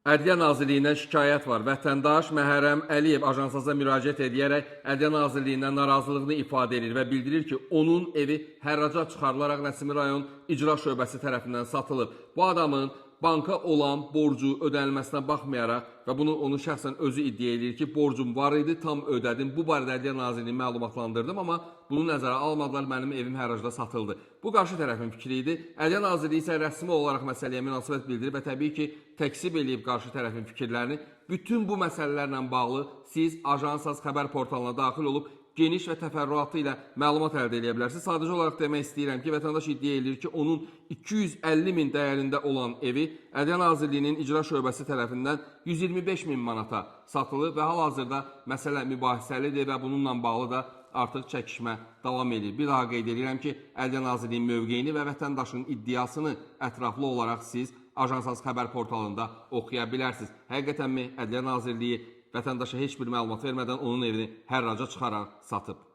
Ədliyyə Nazirliyindən şikayət var. Vətəndaş Məhərrəm Əliyev ajansa müraciət edərək Ədliyyə Nazirliyindən narazılığını ifadə edir və bildirir ki, onun evi hərraca çıxarılaraq Nəsimi rayon İcra Şöbəsi tərəfindən satılıb. Bu adamın banka olan borcu ödənilməsinə baxmayaraq və bunu onun şəxsən özü iddia edir ki, borcum var idi, tam ödədim. Bu barədə Ədliyyə Nazirliyini məlumatlandırdım, amma bunu nəzərə almadılar, mənim evim hərracda satıldı. Bu qarşı tərəfin fikri idi. Ədliyyə Nazirliyi isə rəsmi olaraq məsələyə münasibət bildirib və təbii ki, təkzib eləyib qarşı tərəfin fikirlərini. Bütün bu məsələlərlə bağlı siz Ajansaz xəbər portalına daxil olub geniş və təfərrüatı ilə məlumat əldə edə bilərsiniz. Sadəcə olaraq demək istəyirəm ki, vətəndaş iddia eləyir ki, onun 250 min dəyərində olan evi Ədliyyə Nazirliyinin İcra Şöbəsi tərəfindən 125 min manata satılıb və hal-hazırda məsələ mübahisəlidir və bununla bağlı da artıq çəkişmə davam edir. Bir daha qeyd edirəm ki, Ədliyyə Nazirliyinin mövqeyini və vətəndaşın iddiasını ətraflı olaraq siz Ajansaz xəbər portalında oxuya bilərsiniz. Həqiqətənmi Ədliyyə Nazirliyi vətəndaşa heç bir məlumat vermədən onun evini hərraca çıxaraq satıb?